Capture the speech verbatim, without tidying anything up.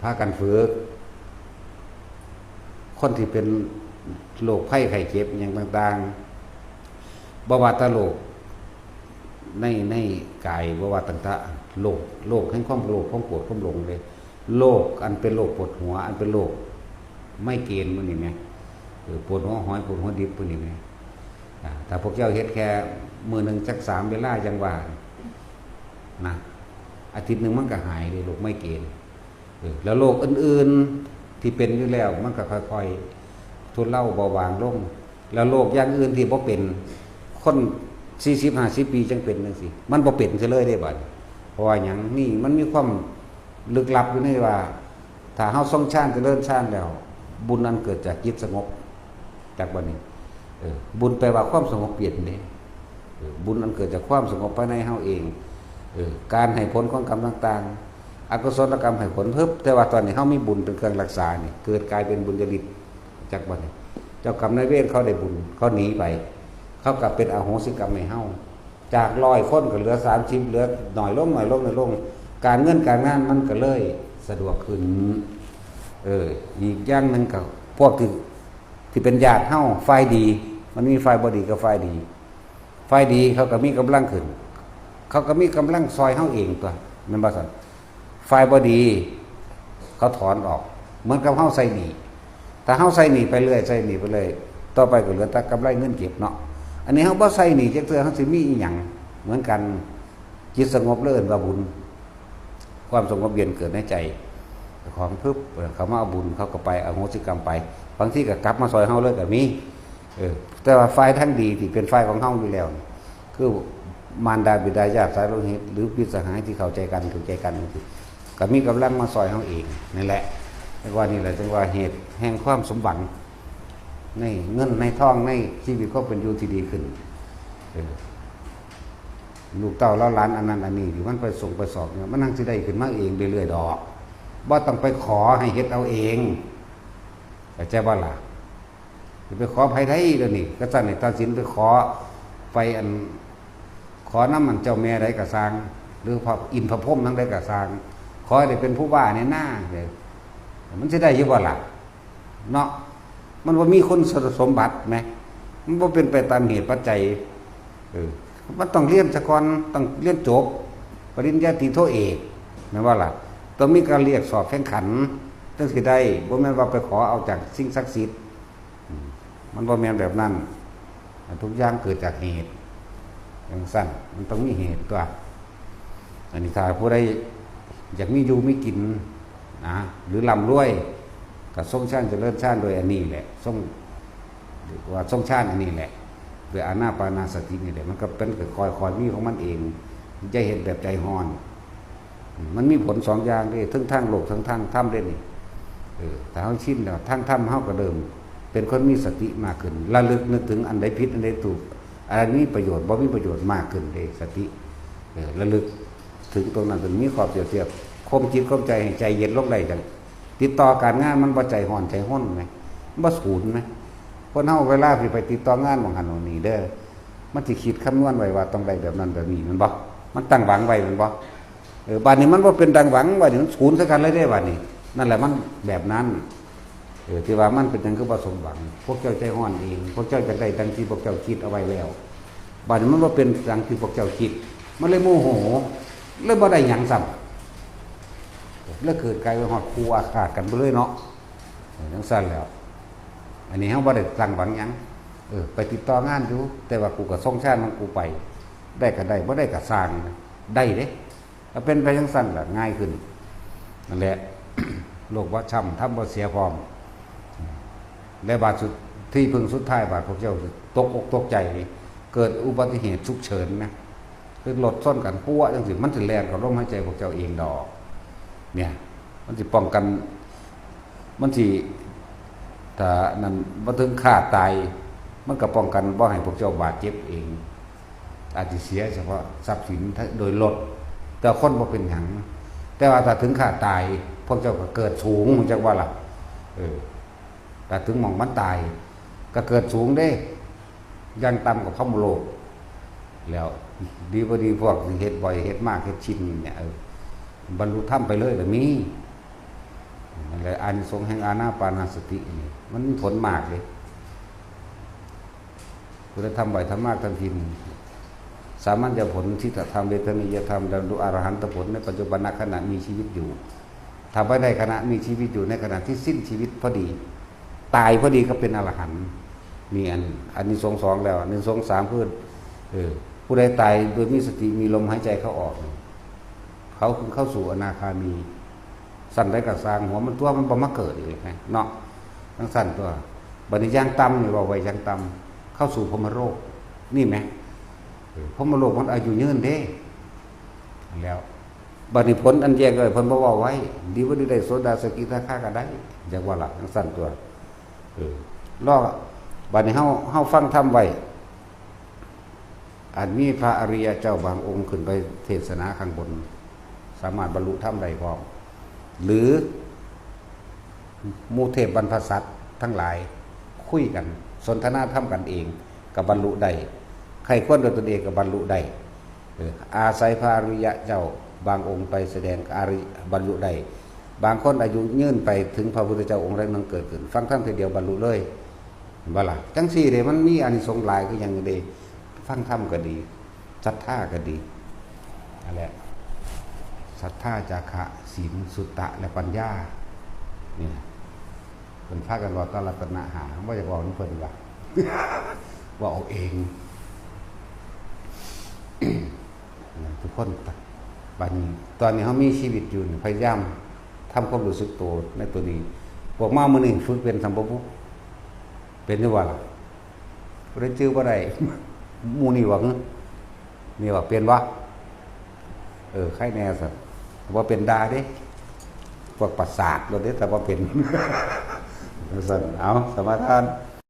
พากันฝึก คนที่เป็นโรคภัยไข้เจ็บอหย่างต่างๆ บ่ว่าแต่โรคใน ในกาย บ่ว่าตั้งแต่โรค โรคแห่งความโลภ ความโกรธ ความหลงเลย โรคอันเป็นโรคปวดหัว อันเป็นโรคไมเกรนพวกนี้แหม เออ ปวดหัวหอย ปวดหัวดิบพวกนี้แหม อ่า ถ้าพวกเจ้าเฮ็ดแค่มื้อหนึ่งจักสามเวลา จั่งว่านะ อาทิตย์หนึ่งมันก็หายเลย โรคไมเกรน เออ แล้วโรคอื่นๆที่เป็นอยู่แล้ว มันก็ค่อยๆทุเลาเบาบางลง แล้วโรคอย่างอื่นที่บ่เป็น คนสี่สิบห้าสิบปีจั่งเป็นจั่งซี้ มันบ่เป็นซะเลยเด้บัดนี้ เพราะว่าหยัง นี่มันมีความลึกลับอยู่ในว่า ถ้าเฮาทรงฌานเจริญฌานแล้ว บุญอันเกิดจากจิตสงบ จักบัดนี้ เออ บุญแปลว่าความสงบเย็นเด้ เออ บุญอันเกิดจากความสงบภายในเฮาเอง เออ การให้ผลของกรรมต่างๆ อกุศลกรรมให้ผล ปึ๊บ แต่ว่าตอนนี้เฮามีบุญเป็นเครื่องรักษานี่ เกิดกลายเป็นบุญญาฤทธิ์ จักบัดนี้ เจ้ากรรมนายเวรเขาได้บุญ เขาหนีไป เขากลับเป็นอโหสิกรรมให้เฮา จากร้อยคนก็เหลือสามสิบ เหลือน้อยลง น้อยลง น้อยลง การเงินการงานมันก็เลยสะดวกขึ้น เออ อีกอย่างหนึ่งก็พวกที่ ที่เป็นญาติเฮา ฝ่ายดี มันมีฝ่ายบ่ดีกับฝ่ายดี ฝ่ายดีเขาก็มีกำลังขึ้น เขาก็มีกำลังซอยเฮาเองตั๊ว แม่นบ่ซั่น ฝ่ายบ่ดี เขาถอนออก เหมือนกับเฮาใส่หนี้ ถ้าเฮาใส่หนี้ไปเรื่อย ใส่หนี้ไปเรื่อย ต่อไปก็เหลือแต่กำไรเงินเก็บเนาะ อันนี้เฮาบ่ใส่หนี้จักเทื่อ เฮาสิมีอีหยัง เหมือนกัน จิตสงบเลยเอิ้นว่าบุญ ความสงบเย็นเกิดในใจของ ปึ๊บ เขามาเอาบุญ เขาก็ไปอโหสิกรรมไป บางทีก็กลับมาซอยเฮาเลยก็มี เออ แต่ว่าฝ่ายทางดีที่เป็นฝ่ายของเฮาอยู่แล้วนี่ คือมารดาบิดาญาติสายโลหิต หรือมิตรสหายที่เข้าใจกัน ถูกใจกันจั่งซี้ ก็มีกำลังมาซอยเฮาเอง นั่นแหละ เรียกว่า นี่แหละจึงว่าเหตุแห่งความสมหวัง ในเงินในทอง ในชีวิตความเป็นอยู่ที่ดีขึ้น เออ ลูกเต้าเหล่าหลานอันนั้นอันนี้ที่มันไปส่งไปสอบเนี่ย มันนั่งสิได้ขึ้นมาเองเรื่อยๆดอก บ่ต้องไปขอให้เฮ็ดเอาเอง เข้าใจบ่ล่ะ สิไปขอไผได้เดี๋ยวนี้ กะซั้นนี่ตัดสินไปขอ ไปอัน ขอนำอันเจ้าแม่ใดกะซ่าง หรือพระอินทร์พระพรหมนางใดกะซ่าง ขอให้ได้เป็นผู้ว่าแหน่นา เด้อ มันสิได้อยู่บ่ล่ะ เนาะ มันบ่มีคุณสมบัติแหม มันบ่เป็นไปตามเหตุปัจจัย เออ มันต้องเรียนซะก่อน ต้องเรียนจบปริญญาตรีโทเอก แม่นบ่ล่ะ ต้องมีการเรียกสอบแข่งขัน จั่งสิได้ บ่แม่นว่าไปขอเอาจากสิ่งศักดิ์สิทธิ์ อืม มันบ่แม่นแบบนั้น ทุกอย่างเกิดจากเหตุ จั่งซั้น มันต้องมีเหตุตั๊ว อันนี้ถ้าผู้ใดอยากมีอยู่มีกินนะ หรือร่ำรวย ก็ทรงฌานเจริญฌานโดยอันนี้แหละ ทรง ว่าทรงฌานอันนี้แหละ โดยอานาปานสตินี่แหละ มันก็เป็นค่อยๆมีของมันเอง อย่าเฮ็ดแบบใจฮ้อน มันมีผลสองอย่างเด้ ทั้งทางโลก ทั้งทางธรรมเด้นี่ เออ ถ้าเฮาชินแล้ว ทางธรรมเฮาก็เริ่มเป็นคนมีสติมากขึ้น ระลึกนึกถึงอันใดผิด อันใดถูก อันใดมีประโยชน์ บ่มีประโยชน์มากขึ้นเด้ สติ เออ ระลึกถึงตรงนั้น จนมีข้อเปรียบเทียบ ข่มจิตข่มใจให้ใจเย็นลงได้จั่ง ติดต่อการงานมันบ่ใจฮ้อนใจฮ้นแหม มันบ่สูนแหม คนเฮาเวลาสิไปติดต่องานหม่องหั้นหม่องนี่เด้อ มันสิคิดคำนวณไว้ว่าต้องได้แบบนั้นแบบนี้ แม่นบ่ มันตั้งหวังไว้ แม่นบ่ เออ บัดนี้มันบ่เป็นดังหวัง บัดนี้มันสูนใส่กันเลยเด้ บัดนี้ นั่นแหละมันแบบนั้น เออ ที่ว่ามันเป็นหยังคือบ่สมหวัง พวกเจ้าใจฮ้อนเอง พวกเจ้าอยากได้ดังที่พวกเจ้าคิดเอาไว้แล้ว บัดนี้มันบ่เป็นดังที่พวกเจ้าคิด มันเลยโมโห เลยบ่ได้หยังซ้ำ เลยเกิดกลายเป็นฮอดคู่อาฆาตกันไปเลยเนาะ เออ จั่งซั้นแล้ว อันนี้เฮาบ่ได้ตั้งหวังหยัง เออ ไปติดต่องานอยู่ แต่ว่ากูก็ทรงฌานของกูไป ได้ก็ได้ บ่ได้ก็ซ่าง ได้เด้ ถ้าเป็นไปจั่งซั้นล่ะ ง่ายขึ้น นั่นแหละ โลกบ่ช้ำ ธรรมบ่เสียพร้อม และบาดสุด ที่พึ่งสุดท้าย บาดพวกเจ้าตกอกตกใจ เกิดอุบัติเหตุฉุกเฉินนะ คือรถชนกันปั๊วจั่งซี้ มันสิแล่นเข้าลมหายใจพวกเจ้าเองดอก เนี่ย มันสิป้องกัน มันสิ ถ้านั่น บ่ถึงคาดตาย มันก็ป้องกันบ่ให้พวกเจ้าบาดเจ็บเอง อาจสิเสียเฉพาะทรัพย์สินโดยรถ แต่คนบ่เป็นหยัง แต่ว่าถ้าถึงคาดตาย พวกเจ้าก็เกิดสูง ฮู้จักบ่ล่ะ เออ ถ้าถึงหม่องมันตาย ก็เกิดสูงเด้ อย่างต่ำก็พรหมโลก แล้ว ดีบ่ดีพวกที่เฮ็ดบ่อย เฮ็ดมาก เฮ็ดชินเนี่ย เออ บรรลุธรรมไปเลยล่ะมี แต่อานิสงส์แห่งอานาปานสตินี่มันมีผลมากเลย คุณธรรมไหวธรรมมากทันทีหนึ่ง สามัญญผล ทิฏฐธรรม เวทนิยธรรม และอรหันตผลในปัจจุบันขณะมีชีวิตอยู่ ทำไว้ในขณะมีชีวิตอยู่ ในขณะที่สิ้นชีวิตพอดี ตายพอดีก็เป็นอรหันต์ นี่อัน อันนี้สงสองแล้ว อันนี้สงสามคือ เออ ผู้ใดตายโดยมีสติ มีลมหายใจเข้าออก เขาคือเข้าสู่อนาคามี สั้นได้กับสร้างหัวมันตัวมันบ่มาเกิดอีกเลยนะเนาะ ทั้งสั้นตัว บัดนี้ย่างต่ำนี่เว้าไว้ย่างต่ำ เข้าสู่พรหมโลก นี่ไหม เออ พรหมโลกมันอายุยืนเด้ แล้ว บัดนี้ผลอันแยกเลยเพิ่นบ่เว้าไว้ ดีบ่ดีได้โสดาสกิทาคาก็ได้ อยากว่าล่ะ ทั้งสั้นตัว เออ รอ บัดนี้เฮา เฮาฟังธรรมไว้ อันมีพระอริยะเจ้าบางองค์ขึ้นไปเทศนาข้างบน สามารถบรรลุธรรมได้พร้อม หรือ หมู่เทพบรรพสัตว์ทั้งหลาย คุยกัน สนทนาธรรมกันเอง ก็บรรลุได้ ใคร่ครวญด้วยตนเองก็บรรลุได้ เออ อาศัยพระอริยะเจ้าบางองค์ไปแสดงอริ บรรลุได้ บางคนอายุยืนไปถึงพระพุทธเจ้าองค์แรกนั้นเกิดขึ้น ฟังธรรมทีเดียวบรรลุเลย เห็นบ่ล่ะ จังซี่เด้ มันมีอานิสงส์หลายคือหยังเด้ ฟังธรรมก็ดี ศรัทธาก็ดี นั่นแหละ ศรัทธา จาคะ ศีล สุตตะ และปัญญา นี่นะ เพิ่นพากันเว้าตามรัตนะห้า บ่อยากเว้านำเพิ่นว่า เว้าเอาเอง ทุกคน บัดนี้ ตอนนี้เฮามีชีวิตอยู่นี่ พยายามทำความรู้สึกตัวในตัวนี้ พวกมามื้อนี้ฝึกเป็นสำบ่บุ เป็นอยู่บ่ล่ะ บ่ได้จื่อบ่ได้ หมู่นี่ว่า หึ นี่ว่าเป็นบ่ เออ ใครแน่ซั่น บ่เป็นด่าเด้ พวกประสาทโลดเด้ แต่บ่เป็น ซั่น เอา สมาทาน